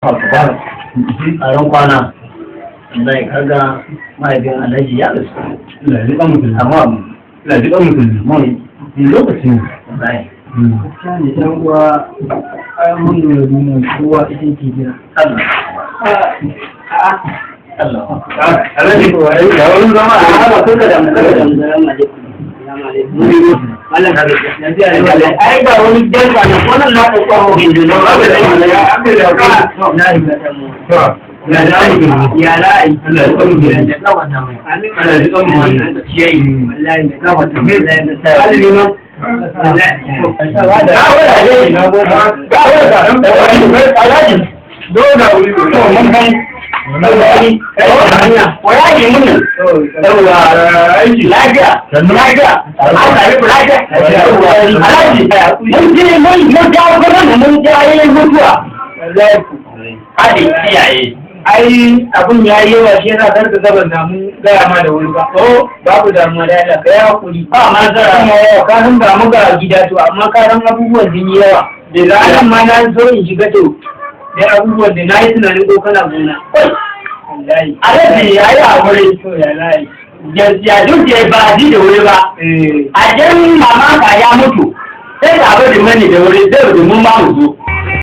Akbar a ran kwana zai kaga mahaifin Alhaji ya rasu. Allah ji kan musulmi. Amma Allah ji kan musulmi. Mun Lokacin. Wallahi. Gaskiya ne ɗan uwa, ai mun lura duniya kowa ita ke jira. Allah Allah. Alhaji ko ai ga wurin zama a A'a, ba kuka da mu kada da mu. Salamu alaikum. Salamu alaikum. Mallam, ai ga wani dabba na ko nan na ɗauko mu hindu na ba da ya aka da ku. Na riga ta mu. To, ya da musulmi. Ya la'ai. Allah ya kan musulmi. Amin. Allah ya kan musulmi. Wallahi da gawa ta wallahi da sa. Alhaji Dole wuri. To mun kai wallahi mun Yawwa aiki. Lafiya lafiya, an sami ku lafiya. Alhaji, mun je mun jawo gwamnati, mun jawo mutuwa haɗin kiyaye. Ai abun ya yi yawa, shi yana karka gaban damu gaya ma da wuri ba. Oh, babu damuwa da Allah, ka yi hakuri. Ba ma zara. Abun ya yawa, ka san ba mu ga gida to, amma ka san abubuwan sun yi yawa. Da ranar ma na so in shiga to, da abubuwan da na yi tunanin ko kana gona. Wallahi. Alhaji ya yi haƙuri. To ya layi. Ya duke ba ji da wuri ba. Eh. A jan mama ka ya mutu, sai ka bari mani da wuri zai domin ma mu zo.